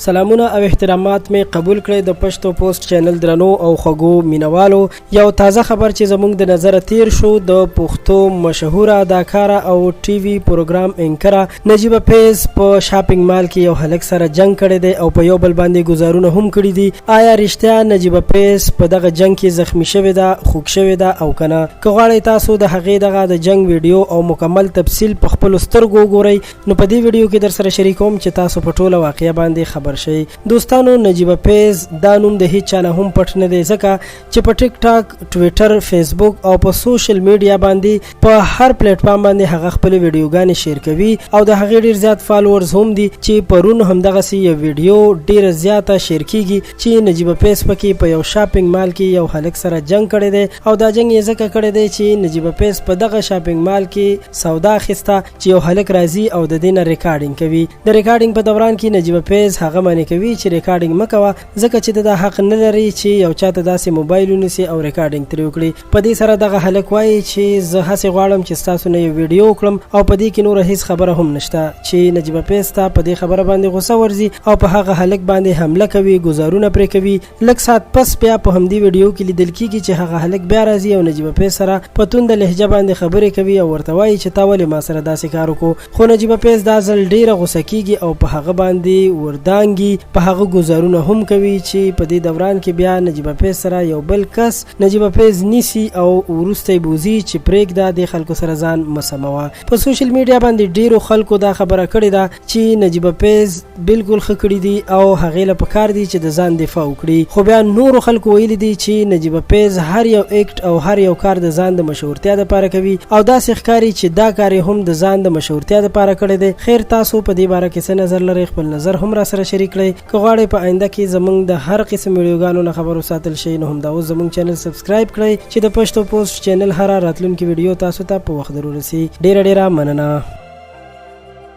سلامونه او احترامات مې قبول کړئ د پښتو پوسټ چینل درنو او خوږو مینوالو. یو تازه خبر چې زموږ د نظره تیر شو، د پښتو مشهوره اداکاره او ټي وي پروګرام انکره نجیبه فیض په شاپینګ مال کې یو هلک سره جنگ کړی دی او په یو بل باندې ګزارونه هم کړي دي. آیا رښتیا نجیبه فیض په دغه جنگ کې زخمی شوې ده، خوږ شوې ده او کنه؟ که غواړئ تاسو د هغې دغه د جنگ ویډیو او مکمل تفصیل په خپلو سترګو وګورئ، نو په دې ویډیو کې در سره شریکوم چې تاسو په ټوله واقعه باندې خبر شئ. دوستانو، نجیبه فیض دا نوم د هیڅ چا نه هم پټ نه دی، ځکه چې په ټیک ټاک، ټویټر، فیسبوک او په سوشل میډیا باندې په هر پلیټ فارم باندې هغه خپل ویډیوګانې شیر کوي او د هغې ډیر زیات فالوورز هم دي، چې پرون همدغسې یو ویډیو ډیره زیاته شیر کیږي چې نجیبه فیض پکې په یو شاپینګ مال کې یو هلک سره جنگ کړی دی. او دا جنگ یې ځکه کړی دی چې نجیبه فیض په دغه شاپینګ مال کې سودا اخیسته چې یو هلک راځي او د دې نه ریکارډینګ کوي. د ریکارډینګ په دوران کې نجیبه فیض هغه منع کوي چې ریکارډینګ مه کوه، ځکه چې دا حق نه لري چې یو چاته داسې موبایل ونیسي او ریکارډینګ ترې وکړي. په دې سره دغه هلک وایي چې زه هسې غواړم چې ستاسو نه یو ویډیو وکړم او په دې کې نوره هیڅ خبره هم نشته، چې نجیبه فیض ته په دې خبره باندې غوسه ورځي او په هغه هلک باندې حمله کوي، ګزارونه پرې کوي. لږ ساعت پس بیا په همدې ویډیو کې لیدل کیږي چې هغه هلک بیا راځي او نجیبه فیض سره په تونده لهجه باندې خبرې کوي او ورته وایي چې تا ولې ما سره داسې کار وکړو. خو نجیبه فیض دا ځل ډیره غوسه کیږي او په هغه باندې وردانګي، په هغه ګزارونه هم کوي، چې په دې دوران کې بیا نجیبه فیض سره یو بل کس نجیبه فیض نیسي او وروسته یې بوځي چې پرېږده، دې خلکو سره ځان مه سموه. په سوشل میډیا باندې ډیرو خلکو دا خبره کړې ده چې نجیبه فیض بالکل ښه کړي دي او هغې له پکار دي چې د ځان دفاع وکړي. خو بیا نورو خلکو ویلي دي چې نجیبه فیض هر یو اکټ او هر یو کار د ځان د مشهورتیا لپاره کوي او داسې ښکاري چې دا کار یې هم د ځان د مشهورتیا لپاره کړی دی. خیر، تاسو په دې باره کې څه نظر لرئ؟ خپل نظر هم را سره شریک کړئ. که غواړئ په آینده کې زموږ د هر قسم ویډیوګانو نه خبر وساتل شئ، نو همدا اوس زموږ چینل سبسکرایب کړئ چې د پښتو پوسټ چینل هره راتلونکې ویډیو تاسو ته په وخت در ورسي. ډیره ډیره مننه.